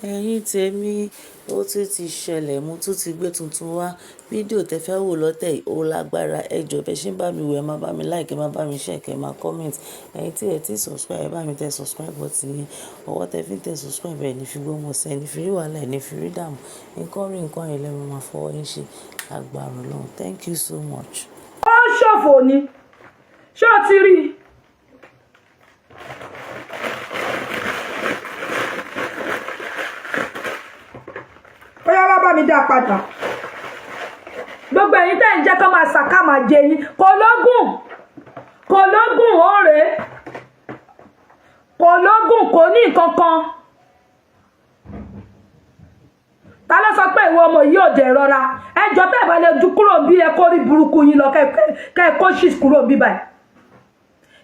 Ẹ̀yin tèmi, ó tún ti ṣẹlẹ̀, mo tún ti gbé tuntun wá. Fídíò tẹ fẹ́ wò lọ́tẹ̀ yìí ó lágbára. Ẹ jọ bẹ ṣe ń bá mi wò, ẹ máa bá mi like, ẹ máa bá mi share, kẹ máa comment. Ẹ̀yin tí ẹ ti subscribe, ẹ bá mi tẹ subscribe button yín. Ọwọ́ tẹ fi ń tẹ subscribe, ẹ ní fi gbọ́mọ sí, ẹ ní fi rí wàhálà, ẹ ní fi rí ìdààmú. Nǹkan rí nǹkan yẹn lẹ́nu máa fọwọ́ yín ṣe. Lágbára Ọlọ́run. Thank you so much. Ó ṣòfò ni. Ṣé o ti rí i? Ó yá, wá bá mi dá a padà. Gbogbo ẹ̀yin tẹ́ ń jẹ́ kó máa ṣàká máa jẹ yín, kò lógùn, kò lógùn, ó rèé, kò lógùn, kò ní nǹkan kan. Ta ló sọ pé ìwọ ọmọ yìí ò jẹ́ rọra? Ẹjọ́ tẹ́ ẹ̀ bá lè ju kúrò bí ẹ kó rí burúkú yín lọ, kẹ́ ẹ kó ṣì kúrò bí báyìí.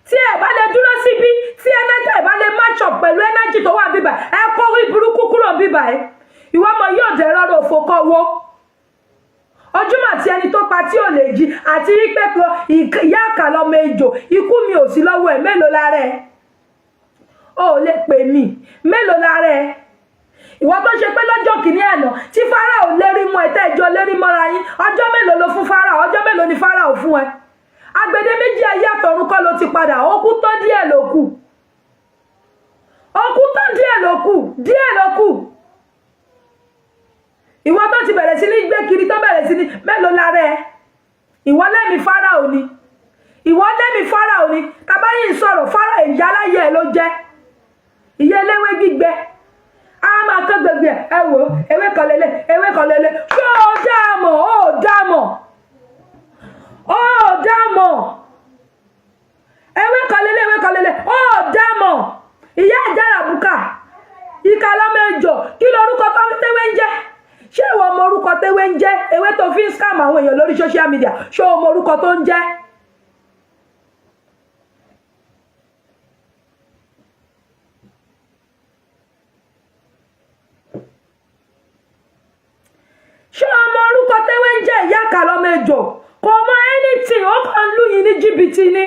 Tí ẹ bá lè dúró síbí, tí energy ẹ bá lè match up pẹ̀lú energy tó wà bí báyìí, ẹ kó rí burúkú kúrò bí báyìí. Ìwọ ọmọ yìí ò jẹ́ rọra, òfò kọ́ wo ojúmọ̀ tí ẹni tó pa tí ò lè jí àti wípé ìyá àkà lọmọ ejò. Ikú mi ò sí lọ́wọ́ ẹ̀. Mélòó lára ẹ̀? Ó lè pè mí. Mélòó lára ẹ̀, ìwọ tó ṣe pé lọ́jọ́ kìíní àná tí Fáráò lérí mọ́ ẹ, tẹ́ ẹjọ́ lérí mọ́ra yín, ọjọ́ mélòó ló fún Fáráò? Ọjọ́ mélòó ni Fáráò fún ẹ? Agbede méjì ayé àtọ̀run kọ́ ló ti padà. Ó kú tán, díẹ̀ ló kù. Ó kú tán, díẹ̀ ló kù, díẹ̀ ló kù. Ìwọ tó ti bẹ̀rẹ̀ sí ní gbé kiri, tó bẹ̀rẹ̀ sí ní, mélòó lára ẹ? Ìwọ lẹ́mi Fáráò ni, ìwọ lẹ́mi Fáráò ni. Tàbáyé ń sọ̀rọ̀ Fáráò, ìyáláyé ẹ ló jẹ́, ìyá eléwé gbígbẹ. A máa kán gbogbo ẹ. Ẹ wò ó, ewé kan lélẹ̀, ewé kan lélẹ̀. Ṣé o dá a mọ̀? Ó dá a mọ̀, ó dá a mọ̀. Ewé kan lélẹ̀, ewé kan lélẹ̀, ó dá a mọ̀. Ìyá ìjára bùkà, ìkà lọ́mọ ejò. Kí lorúkọ tẹ́wé ń jẹ́? Ṣé ìwọ mọ orúkọ tẹ́wé ń jẹ́? Ewé tó fi ń scam àwọn èèyàn lórí social media, ṣé o mọ orúkọ tó ń jẹ́? Ṣé o mọ orúkọ tẹ́wé ń jẹ́? Ìyá ìkà lọ́mọ ejò, kò mọ anything. Ó kàn ń lù yín ní jìbìtì ni,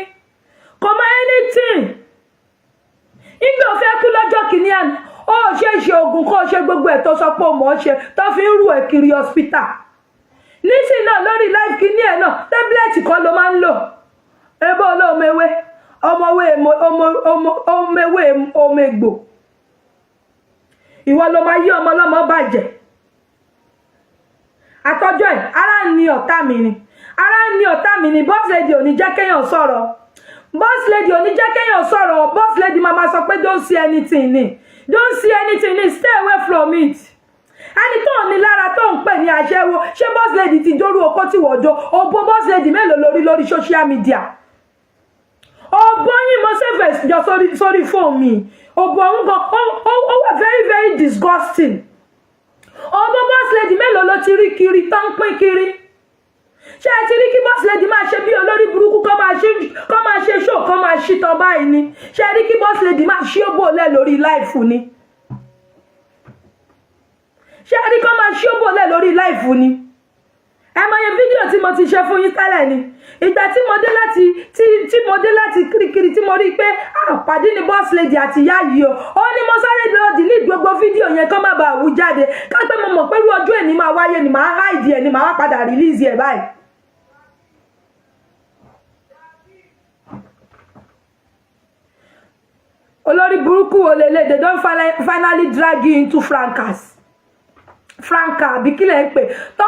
kò mọ anything. Ìgbà ò fẹ́ kú lọ́jọ́ kìíní àná, ó ṣe é ṣe oògùn kó o ṣe gbogbo ẹ̀ tó sọ pé o mọ̀ ọ́ ṣe, tó fi ń rù ẹ̀ kiri hospital. Nísìnyí náà, lórí live kìíní ẹ̀ náà, tablet kan ló máa ń lò. Ebe olóòmọ ewé, ọmọwé, ọmọ ewé, ọmọ egbò. Ìwọ ló máa yí ọmọ ọlọ́mọ bàjẹ́. Àtọ́jọ́ ẹ̀, ara ń ní ọ̀tá mi ni, ara ń ní ọ̀tá mi ni. Boss lady ò ní jẹ́ kéèyàn sọ̀rọ̀. Boss lady ò ní jẹ́ kéèyàn sọ̀rọ̀. Boss lady máa ma sọ pé don't see anything ni, don't see anything ni, stay away from it. Ẹni tó ń ní lára tó ń pè ní aṣẹ́wó, ṣé boss lady ti dórú okó tí wọ́n jó? Òbó boss lady mélòó lórí lórí social media? Òbó yín mo save jọ sórí fóònù mi. Òbó ọ̀hún gan, ó wà very very disgusting. Òbó boss lady mélòó ló ti rí kiri tó ń pín kiri? Ṣé ẹ ti rí kí boss lady máa ṣe bí olórí burúkú, kó máa ṣe show, kó máa ṣí tán báyìí ni? Ṣé ẹ rí kí boss lady máa ṣí òbò lẹ̀ lórí live ni? Ṣé ẹ rí kó máa ṣí òbò lẹ̀ lórí live ni? Ẹ mọ iye fídíò tí mo ti ṣe fún yín tẹ́lẹ̀ ni. Ìgbà tí mo dé láti tí tí mo dé láti kirikiri, tí mo rí i pé àpàdé ni boss lady àti ìyá yìí o, ó ní mo sáré lọ delete gbogbo fídíò yẹn kó má bàa wú jáde. Ká pé mo mọ̀ pé irú ọjọ́ èní máa wáyé ni, màá hide ẹ̀ ni, màá wá padà release ẹ̀ báyìí. Olórí burúkú wo lélẹ̀? They don finally drag you into fracas, franca àbí kí lẹ̀ ń pè? Tó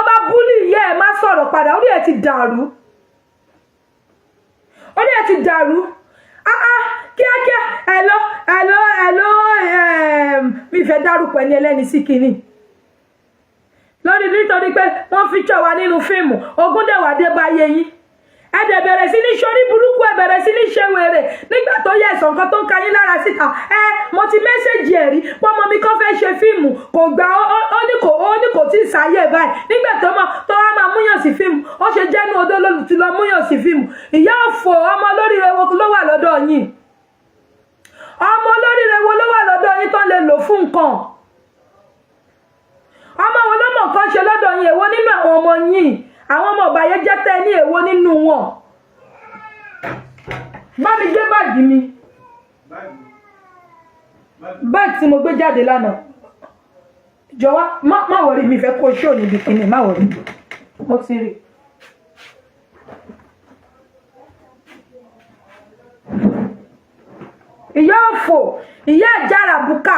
bá bully ìyá ẹ̀, má sọ̀rọ̀ padà. Orí ẹ̀ ti dàrú, orí ẹ̀ ti dàrú. Ah ah, kíákíá. Hello, hello, hello. Mi fẹ́ dárúkọ ẹni ẹlẹ́ni sí kinní lórí nítorí pé wọ́n feature wa nínú fíìmù Ogúndẹ̀wádé báyé yín. Ẹ dẹ̀ bẹ̀rẹ̀ sí ní ṣorí burúkú, ẹ bẹ̀rẹ̀ sí ní ṣe wèrè. Nígbà tó yẹ ẹ̀sán kan tó ń ka yín lára síta, ẹ mo ti message ẹ̀ rí pọ́mọ mi kan fẹ́ ṣe fíìmù, kò gbà. Ó ní kò tí ì sáyé báyìí. Nígbà tó mọ tó wá máa múyàn sí fíìmù, ó ṣe jẹ́nu odó ló ti lọ múyàn sí fíìmù. Ìyá òfò, ọmọ olóríire wo ló wà lọ́dọ̀ yín? Ọmọ olóríire wo ló wà lọ́dọ̀ yín tó lè lò fún nǹkan? Ọmọ wo ló mọ̀ nǹkan ṣe lọ́dọ̀ yín? Èwo nínú àwọn ọmọ yín, àwọn ọmọ ọ̀bàyé jẹ́ tẹ́ ní, èwo nínú wọn? Bá mi gbé báàgì mi, báàgì tí mo gbé jáde lánàá. Jọ̀wọ́, má worry, mi fẹ́ kó ṣó níbi kíní, má worry, mo ti rí. Ìyá òfò, ìyá àjàrà bùkà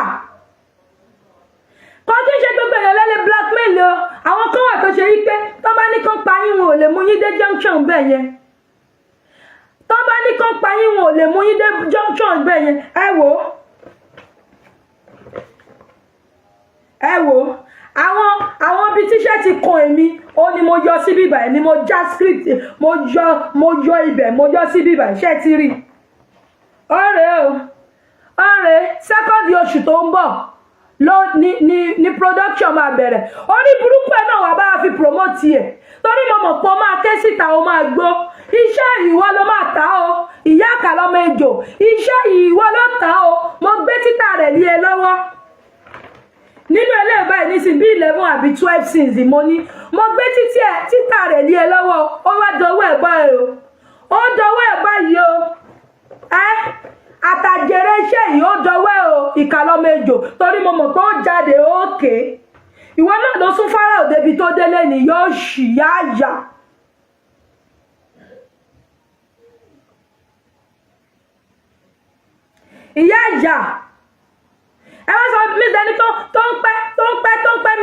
kọ́ kí n ṣe gbogbo èèyàn lẹ́lẹ́ blackmail o. Àwọn kan wà tó ṣe wípé tó bá ní kán pa yín, wọn ò lè mú yín dé junction bẹ́ẹ̀ yẹn. Tó bá ní kán pa yín, wọn ò lè mú yín dé junction bẹ́ẹ̀ yẹn. Ẹ wò ó, ẹ wò ó, àwọn ibi tíṣẹ́ ti kan èmi, ó ní mo yọ síbí báyìí ni mo já script, mo yọ ibẹ̀, mo yọ síbí báyìí. Ṣé ti rí ọ̀rẹ́ o? Ọ̀rẹ́ second oṣù tó ń bọ̀ ló ní production máa bẹ̀rẹ̀. Orí burúkú ẹ̀ náà wà bá a fi promote ẹ̀, torí mo mọ̀ pé o máa ké síta, o máa gbó iṣẹ́, ìwọ ló máa tà ó. Ìyá àkàlọ́mọ ejò, iṣẹ́ ìwọ ló tà ó. Mo gbé títà rẹ̀ lé e lọ́wọ́ nínú eléyìí báyìí nísìnyí, bí 11 àbí 12 scenes mo ní. Mo gbé títí ẹ títà rẹ̀ lé e lọ́wọ́. Ó wá dọwọ́ ẹ̀ báyìí o, ó dọwọ́ ẹ̀ báyìí o. Ẹ àtàjèrè iṣẹ́ yìí, ó dọwọ́ ẹ̀ o, ìkàlọ́mọ ejò, torí mo mọ̀ pé ó jáde òkè. Ìwọ náà ló sún Fáráò débi tó délé ni yóò ṣì yáyà. Ìyá ìyá ẹ wá sọ mí dẹni tó ń pẹ́, tó ń pẹ́, tó ń pẹ́.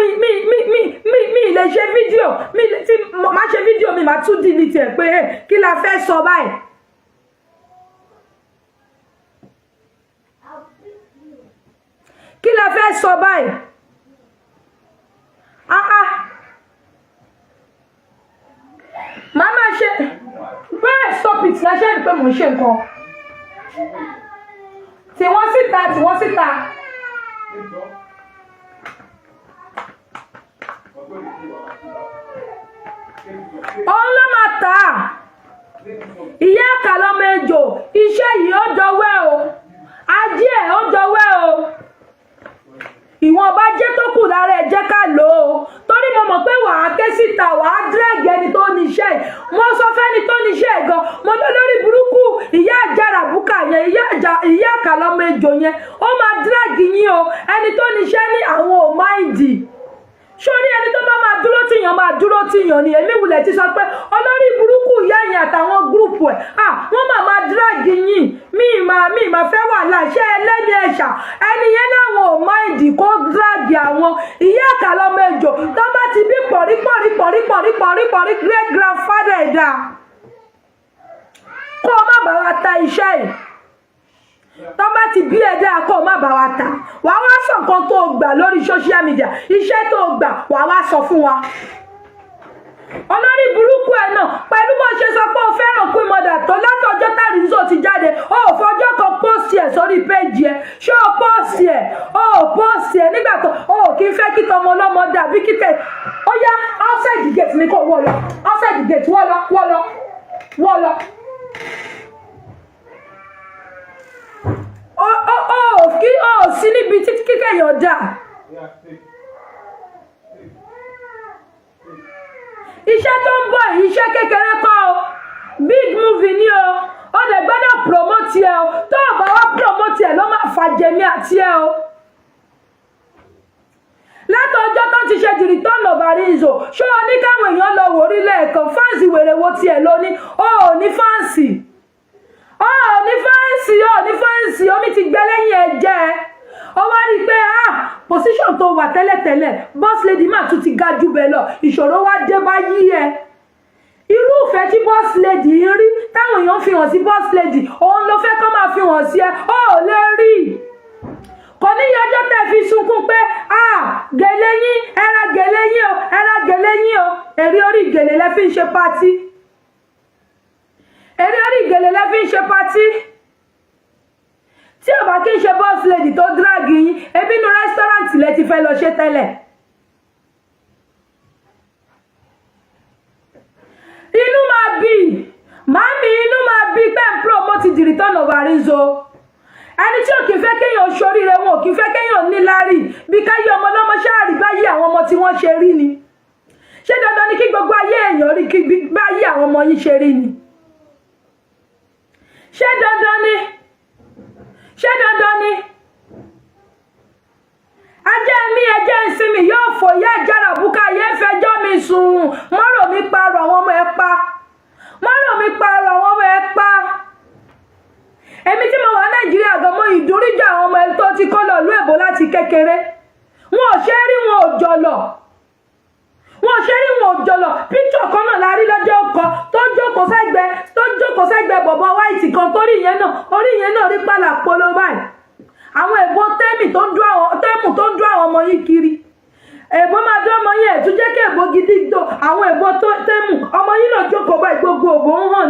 Mi lè ṣe fídíò mi. Tí má ṣe fídíò mi, má tún delete ẹ̀ pé kí la fẹ́ sọ báyìí. Kí la fẹ́ sọ báyìí? Ah ah, màá máa ṣe bẹ́ẹ̀. Stop it na. Ṣe é pé mò ń ṣe nǹkan tí wọ́n síta, tí wọ́n síta. Òun ló máa tà á. Ìyá àkàlọ́mọ ejò, iṣẹ́ yìí, ó dọwọ́ ẹ̀ o. Ajé ẹ̀, ó dọwọ́ ẹ̀ o. Ìwọ̀nba jẹ́ tó kù lára ẹ̀, jẹ́ ká lò ó, torí mo mọ̀ pé wàá ké síta, wàá drag ẹni tó ní iṣẹ́ yìí. Mo sọ fẹ́ni tó ní iṣẹ́ ẹ̀ gan, mo ní lórí burúkú ìyá àjàrà búkà yẹn, ìyá àkàlọ́mọ ejò yẹn, ó máa drag yín o. Ẹni tó ní iṣẹ́ ní àwọn ò mind. Sórí ẹni tó bá máa dúró tìyàn, máa dúró tìyàn ni. Èmi wulẹ̀ ti sọ pé olórí burúkú ìyá yẹn àtàwọn group ẹ̀, ah, wọ́n máa drag yín. Mi máa fẹ́ wàhálà. Ṣé ẹlẹ́ni ẹ̀ṣà ẹni yẹn láwọn ò mind kó drag àwọn. Ìyá àkàlọ́mọ ejò, tó bá ti bí pọ̀rí pọ̀rí pọ̀rí pọ̀rí pọ̀rí pọ̀rí great grandfather ẹ̀dá, kó o má bàa wa ta iṣẹ́ yìí. Tó bá ti bí ẹ̀dá, kó o má bá wa ta. Wàá wá sọ nǹkan tó o gbà lórí social media, iṣẹ́ tó o gbà, wàá wá sọ fún wa. Olórí burúkú ẹ̀ náà, pẹ̀lú bó ṣe sọ pé o fẹ́ràn Queen Mother tó, látọjọ́ tàrísò ti jáde, o ò fọjọ́ kan post ẹ̀ sórí péjì ẹ̀. Ṣé o post ẹ̀? O ò post ẹ̀ nígbà tó o ò kí ń fẹ́ kí tọmọ ọlọ́mọ dàbí kí tẹ̀. Ó yá, outside the gate ni kò wọ́ lọ. Outside the gate, wọ́ lọ, wọ́ lọ, wọ́ lọ. Ó kí ó sí níbi tí kíkẹ́yàn dà. Iṣẹ́ tó ń bọ̀ yìí, iṣẹ́ kékeré kọ́ o, big movie ni o. Ó dẹ̀ gbọ́dọ̀ promote ẹ o. Tó o bá wá promote ẹ, ló máa fàjẹmí àti ẹ o. Látọjọ́ tó ti ṣe The Return of Arinzo, ṣé o ní káwọn èèyàn lọ wò orílẹ̀ ẹ̀kan? Fans wèrè wo tiẹ̀ ló ní? O ò ní fans, o ò ní fans, o ò ní fans. Omi ti gbẹ lẹ́yìn ẹ̀jẹ̀. Ó wá rí i pé, ah, position tó wà tẹ́lẹ̀tẹ́lẹ̀, boss lady máa tún ti ga jù bẹ́ẹ̀ lọ. Ìṣòro wá dé bá yí ẹ. Irúfẹ́ tí boss lady ń rí, táwọn èèyàn fi hàn sí boss lady, òun ló fẹ́ kó máa fi hàn sí ẹ. Ó ò lè rí i. Kò ní yọjọ́ tẹ́ fi sunkún pé, ah, gèlè yín, ẹ ra gèlè yín o, ẹ ra gèlè yín o. Èrè orí gèlè lẹ fi ń ṣe party, èrè orí gèlè lẹ fi ń ṣe party. Tí ò bá kí ń ṣe boss lady tó drag yín, ebi inú restaurant lẹ ti fẹ́ lọ ṣe tẹ́lẹ̀. Inú máa bí màámi, inú máa bí pé ń promote The Return of Arinzo. Ẹni tí ò kì í fẹ́ kéèyàn ṣoríire, wọn ò kì í fẹ́ kéèyàn níláárí bí káyé ọmọ ọlọ́mọ ṣáàrí báyé àwọn ọmọ tí wọ́n ṣe rí ni. Ṣé dandan ni kí gbogbo ayé èèyàn rí kí báyé àwọn ọmọ yín ṣe rí ni? Ṣé dandan ni? Ṣé dandan ni? Ajé mi, ẹjẹ́ ìsinmi. òfò, ìyá ìjára bùkà yé fẹjọ́ mi sùn. Mọ́rọ̀ mi parọ́ àwọn ọmọ ẹ pa, mọ́rọ̀ mi parọ́ àwọn ọmọ ẹ pa. Èmi tí mo wà Nàìjíríà gan, mo ìdúríjà àwọn ọmọ ẹ tó ti kó lọ ìlú èbó láti kékeré. Wọn ò ṣe é rí, wọn ò jọlọ, wọn ò ṣe rí, wọn ò jọlọ. Píṣọ̀ kan náà la rí lọ́jọ́ kan tó jókòó sẹ́gbẹ́ bọ̀bọ̀ white kan, torí ìyẹn náà, orí ìyẹn náà rí pàlàpolo báyìí. Àwọn èbó tẹ́mì tó ń dún àwọn tẹ́mù tó ń dún àwọn ọmọ yìí kiri, èbó máa dún ọmọ yín. Ẹ̀ tún jẹ́ kí èbó gidi do àwọn èbó tó tẹ́mù. Ọmọ yín náà jókòó báyìí, gbogbo òbó ń hàn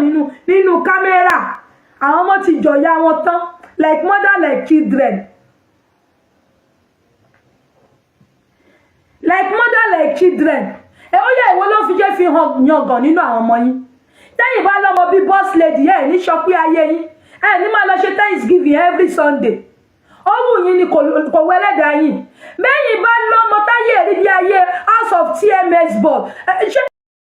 nínú kámẹ́rà. Àwọn ọmọ ti jọ̀ya wọn tán, like mother like children, like mother like children. Ẹ ó yẹ, ìwọ ló fi jẹ́ fi hàn yangàn nínú àwọn ọmọ yín. Tẹ́yìn bá lọ́mọ bíi boss lady, ẹ̀ ní sọ pé ayé yín ẹ̀ ní máa lọ ṣe Thanksgiving every Sunday. Ó wù yín ni, kò wẹ́lẹ́dàá yín. Bẹ́yìn bá lọ́mọ táyé rí bí ayé House of TMS board, ṣé